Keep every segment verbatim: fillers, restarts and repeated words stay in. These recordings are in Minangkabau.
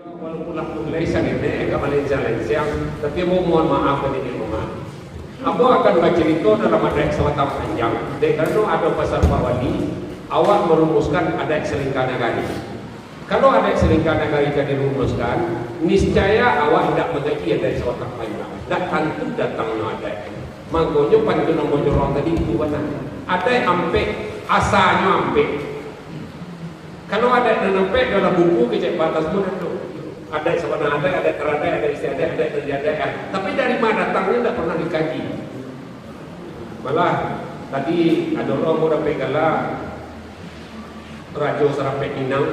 Walaupun lah mulai saketek ka malencang-lencang, tapi ambo mohon maaf ka niniak mamak. Ambo akan bacurito dalam adaik sabatang panjang, dek karano ado pasan Pak Wali, awak marumuskan adaik salingka nagari. Kalau adaik salingka nagari ka dirumuskan, niscaya awak indak mangaji adaik sabatang panjang. Indak tantu datangnyo adaik. Mangkonyo pantun ambo jorong tadi itu bana. Adaik ampek, asanyo ampek. Kalau adaik nan ampek dalam buku kecek batas pun ado. Adaik sabana adaik, adaik taradaik, adaik istiadaik, adaik nan diadaik, ah. Tapi dari ma datangnyo indak pernah dikaji. Malah tadi ado urang ambo dapek gala Rajo Sarapek Minang.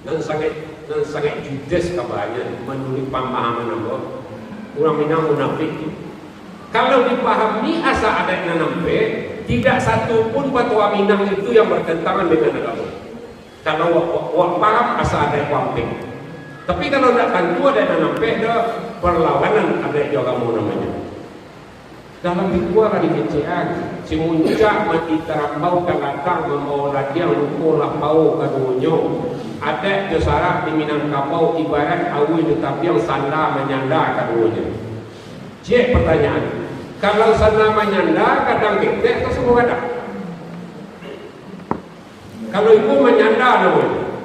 Nan sangaik, nan sangaik judes kabanyo manuruik pamahaman ambo. Urang Minang munafik tu. Kalau dipahami asa adaik nan ampek, tidak satu pun patuah Minang itu yang bertentangan dengan agamo. Kalau wak, wak, wak paham asa adaik wak ampek. Tapi kalau ndak tantu adaik nan ampek, dah perlawanan adaik jo agamo namonyo. Dalam ritual lah dikecekan, si muncak mati tarambau ka ladang, mambao ladiang luko lapau kaduonyo. Adaik jo sarak di Minangkabau ibarat awai jo tapiang sanda manyanda kaduonyo. Ciek pertanyaan, kalau sanda manyanda gadang ketek atau samo gadang? Kalau iko manyanda namonyo.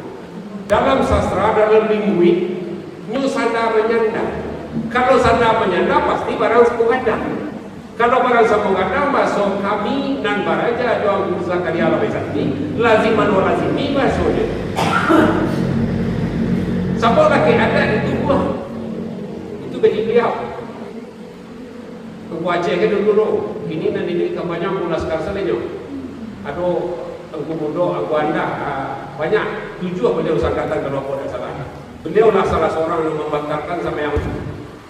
Dalam sastra, dalam linguik, nyo sanda manyanda. Kalau sanda manyanda, pasti barang samo gadang. Kalau barang samo gadang, bahaso kami nan baraja jo Angku Zakaria Labai Sakti, laziman wa lazimi bahasonyo. Sabab lakek adaik itu buah. Itu bagi baliau. Angku Aceh ka dulu tu. Kini nan iduik kabanyo Angku Laskar sajo. Ado Angku Mudo, Angku Andah, ah, banyak. Tujuah baliau sangkatan kalau ambo indak salah. Baliau lah salah surang yang mambatalkan sambayang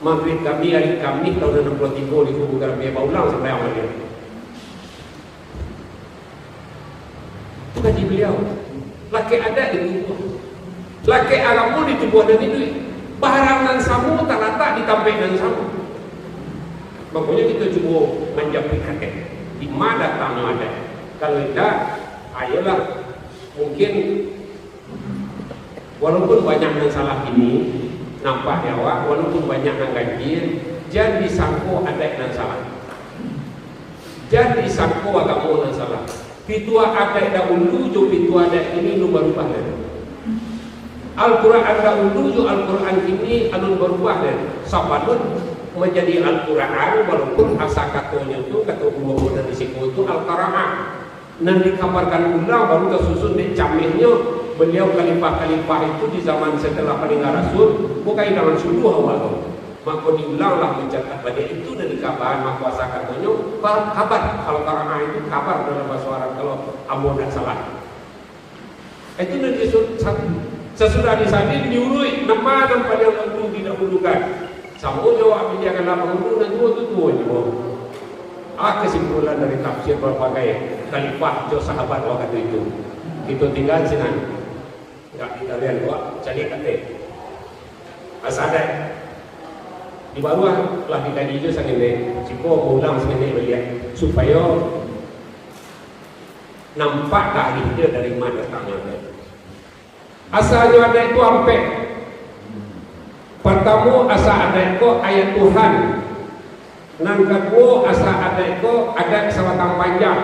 Magrib kami hari Kamih tahun anam puluah tigo di Kubu Garambia, baulang sambayang baliau. Itu kaji baliau. Lakek adaik di tubuah. Lakek agamo di tubuah nan iduik. Barang nan samo talatak di tampek nan samo. Makonyo kito cubo manjapuik adaik. Di ma datangnyo adaik? Kalau indak, ayolah, mungkin walaupun banyak nan salah kini, nampak di awak, walaupun banyak nan ganjil, jan disangko adaik nan salah. Jan disangko agamo nan salah. Pituah adaik dahulu jo pituah adaik kini alun barubah lai. Al-Quran dahulu jo Al-Quran kini alun barubah lai. Sabalun manjadi Al-Quran, walaupun asa katonyo tu, kato guru-guru nan di siko tu, Al-Qaraah. Nan dikabarkan ulang baru tasusun dek camehnyo baliau khalifah-khalifah itu di zaman setelah paninggal Rasul, bukan ilangan suluah awak tu. Mako diulanglah mancatat baliak itu dari kabar, mako asa katonyo, ba-, kabar. Kalau Qaraah itu kabar dalam bahaso Arab, kalau ambo ndak salah. Itu nan disu-, sa-, sasudah disalin, diuruik, nama nan paliang dahulu didahulukan. Samo jo awak pilihan nan dahulu, nan tuo tu tuo juo. Ah, kesimpulan dari tafsir berbagai khalifah jo sahabat wakatu itu. Kito tinggal sinan. Ndak di talian awak, cari katai. Asa adaik. Di bawah lah dikaji jo sangenek. Siko maulang sangenek baliak. Supayo nampak tarihnyo dari ma datangnyo adaik. Asanyo adaik tu ampek. Partamo, asa adaik ko ayat Tuhan. Nan kaduo, asa adaik ko adaik sabatang panjang.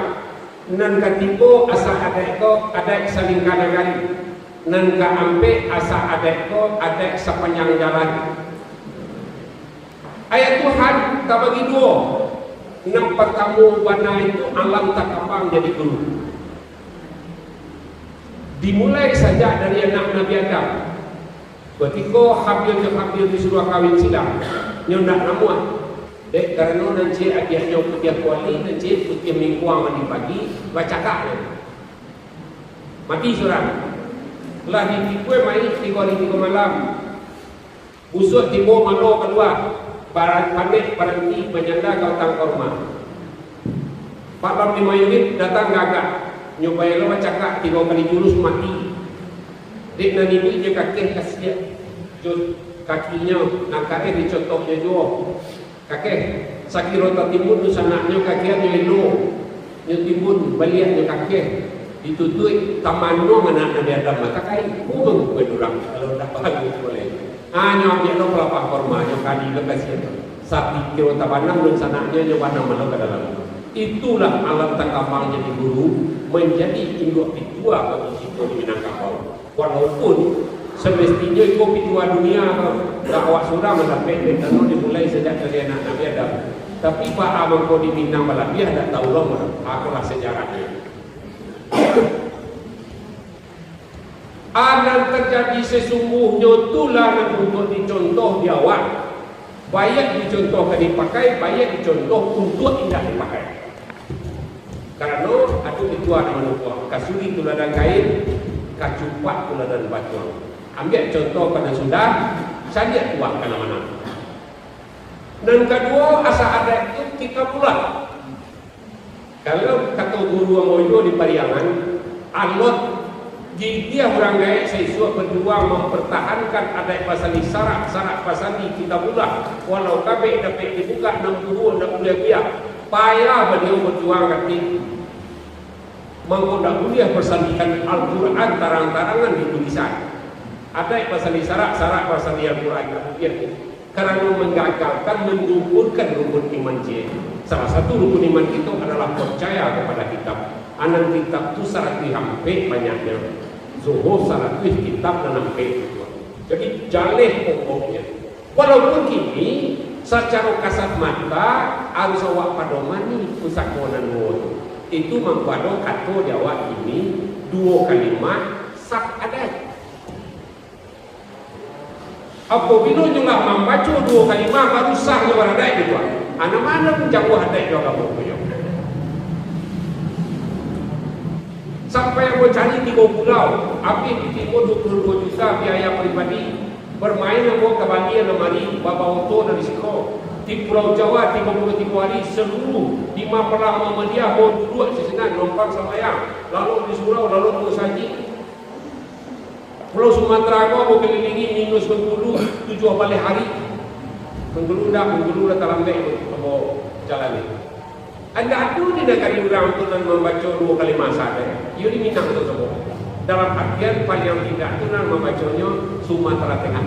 Nan katigo, asa adaik ko adaik salingka nagari. Nan kaampek, asa adaik ko adaik sapanjang jalan. Ayat Tuhan tabagi duo. Nan partamo bana itu alam takambang jadi guru. Dimulai sajak dari anak Nabi Adam. Kutiko Habil jo Habil disuruah kawin silang, nyo ndak namuah. Dek karano nan ciek adiaknyo putiah kuali, nan ciek putiah mingkuang mandi pagi, bacakak nyo. Mati surang. Lah ditikuih mayik tigo hari tigo malam. Busuak tibo malo kalua, bara-, panek baranti manyanda ka batang kurma. Malam limo irit datang gagak, nyo baelo bacakak tigo kali jurus mati. Dek nan iduik jo kakeh kasiak, jo kakinyo nan kaeh dicotoknyo juo. Kakeh, sakiro tatimbun dunsanaknyo kakian nyo elo, nyo timbun baliak nyo kakeh. Ditutuik tamanuang anak Nabi Adam, maka kai, bunuh kue durang, kalau ndak bagus boleh. Hanyo ambiak lo palapah korma, nyo kali lo kasian. Sapi kiro tabanam, dan sanaknyo nyo banam lo ka dalam. Itulah alam takambang jadi guru, manjadi induak pitua bagi kito di Minangkabau. Walaupun semestinyo iko pitua dunia ko, dak awak surang mandapek, dek karano dimulai sajak dari anak Nabi Adam. Tapi baa mangko di Minang balabiah, dak tahu lo, akolah sejarahnyo. A nan tajadi sasungguahnyo tu lah nan untuak dicontoh di awak. Baiak dicontoh ka dipakai, baiak dicontoh untuak indak dipakai. Karano ado pitua nan manukuah, kasuri tuladan kain, kacupak tuladan batuang. Ambiak contoh ka nan sudah, caliak tuah ka nan manang. Nan kaduo, asa adaik tu kitabullah. Kalau kato guru ambo juo di Pariangan, alot gigiah urang gaek saisuak bajuang mampartahankan adaik basandi, sarak-sarak basandi kitabullah, walau kabek dapek dibukak, nan buruak ndak buliah guyak, payah baliau bajuang katik, mangko ndak buliah basandikan Al-Quran tarang-tarangan di tulisan. Adaik basandi sarak, sarak basandi Al-Quran, ndak buliah. Karano manggagalkan, manduburkan rukun iman ciek. Salah satu rukun iman kito adalah parcaya kapado kitab. A nan kitab tu saratuih ampek banyaknyo. Zuhur saratuih, kitab nan ampek tu. Jadi, jaleh pokoknyo. Walaupun kini, sacaro kasat mata, harus awak padomani pusako nan duo tu. Itu mangko ado kato di awak kini, duo kalimah sah adaik. Apabilo nyo lah mambaco duo kalimah, baru sah nyo baradaik di tuan. Anak mano pun jauah adaik jo agamo punyo. Sampai ambo cari tigo pulau, abih diterimo duo puluah duo juta biaya pribadi. Barmain ambo ka Bali nan mari, babao oto dari siko. Di Pulau Jawa, tigo puluah tigo ari, saluruah di Mapalang Muhammadiyah, ambo duduak di sinan, numpang sambayang, lalu di surau, lalu di musajik. Pulau Sumatera ko ambo kalilingi minus Bengkulu tujuah baleh ari. Bengkulu ndak, Bengkulu lah talambek ambo jalani. Indak ado di nagari urang tu nan mambaco duo kalimah sah adaik. Iyo di Minang tu sabuik. Dalam artian paliang indak tu nan mambaconyo Sumatera Tengah.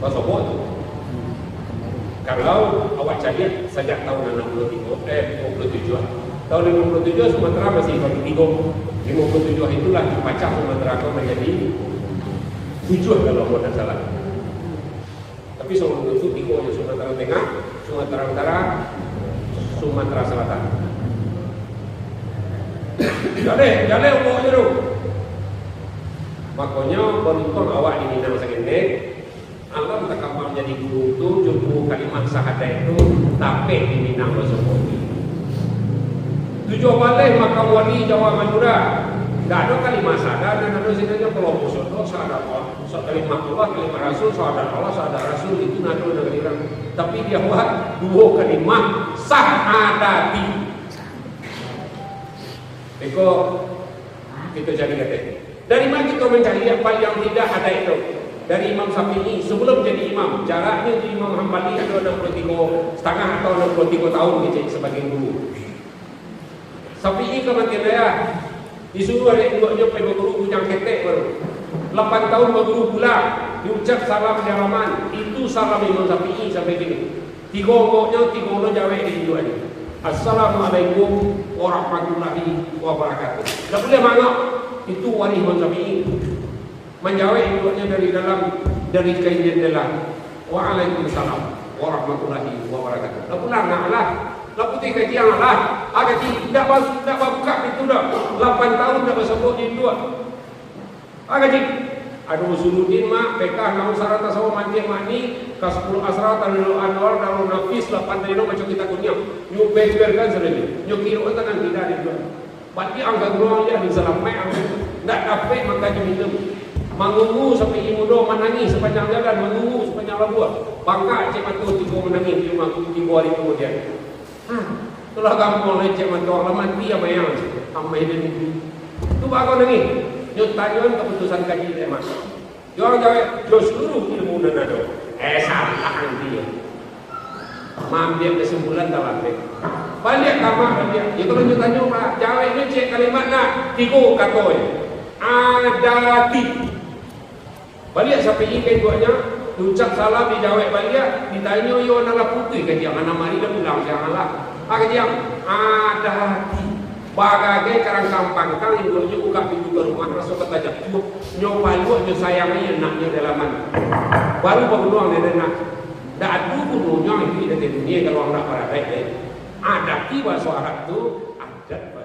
Basobok tu. Kalau awak caliak sajak tahun anam puluah tigo, eh, limo puluah tujuah. Tahun limo puluah tujuah Sumatera masih bagi tigo. Limo puluah tujuah itulah dipacah Sumatera ko manjadi tujuah kalau ambo ndak salah. Tapi sabalun tu tigo nyo, Sumatera Tengah, Sumatera Utara, Sumatera Selatan. Jaleh, jaleh umur je tu. Makonyo, baruntuang awak di Minang saketek, alam takambang jadi guru tu, jo duo kalimah sahadaik tu, tapek di Minang basobok tu. Tujuah baleh makam wali Jawa Madura. Ndak ado kalimah sahadaik, nan ado sinan nyo kalau basobok, sahadaik Allah, sahadaik kalimah Allah, kalimah Rasul, sahadaik Allah, sahadaik Rasul, itu nan ado nagari urang. Tapi di awak duo kalimah sahadati. Iko kito cari kato. Dari ma kito mancari yang paliang indak adaik tu? Dari Imam Syafi'i, sabalun jadi imam, jaraknyo jo Imam Hambali ado anam puluah tigo satangah atau anam puluah tigo tahun kecek sabagai guru. Syafi'i kamatian ayah, disuruah dek induaknyo pai baguru Bujang Ketek baru. Lapan tahun baguru pulang, diucap salam di halaman, itu salam Imam Syafi'i sampai kini. Tigo anggoknyo, tigo lo jawek di induaknyo. "Assalamualaikum warahmatullahi wabarakatuh." Ndak buliah maangok. Itu warih Imam Syafi'i. Manjawek induaknyo dari dalam, dari kain jendela, "Waalaikumsalam warahmatullahi wabarakatuh." Lah pulang, nak lah. Lah putih kaciang lah. Ah, kaci, ndak ba-, ndak babuka pintu doh. Lapan tahun ndak basobok di induak. Ah, kaci. Ado Usuluddin, mak, bekah naun sarata sawo mantiak mak ni, ka sapuluah asra, Tanwirul Anwar, Darun Nafis, lapan reno macam kitab kunyah. Nyo beberkan sadonyo. Nyo kirokan tangan kida di induak. Baliak angka guruang liak di salamaik angka tu. Ndak dapek makan jo minum. Mangungu sampai mudo, manangih sapanjang jalan, mangungu sapanjang labuah. Bangkak cek mato tigo manangih di rumah tu tigo ari kamudian. Ha, tu lah gampang lai cek mato, lah mati amayang cek. Amai dan ibu. Tu bago nangih. Nyo tanyoan kaputusan kaji dek mak. Yo, jawek, jo saluruh ilmu nan ado. Eh, salah ang dio. Maambiak kasimpulan talambek. Baliak ka amak, baliak. Yo, kalau nyo tanyo, Pak, jaweknyo ciek kalimat nak, tigo kato je. Adati. Baliak Syafi'i ka induaknyo, diucap salam, dijawek baliak, ditanyo, yo, nan lah putuih kajiang, anak mari lah pulang siang lah. Ah, kajiang, adati. Bagagai karang kampang, induaknyo bukak pintu ka rumah, raso ka tajatuah. Nyo paluak, nyo sayangi anaknyo dalaman. Baru bagunuang dek anak. Ndak ado gunonyo iduik di dunia kalau ndak baradaik, eh. Adati bahaso Arab tu, adat.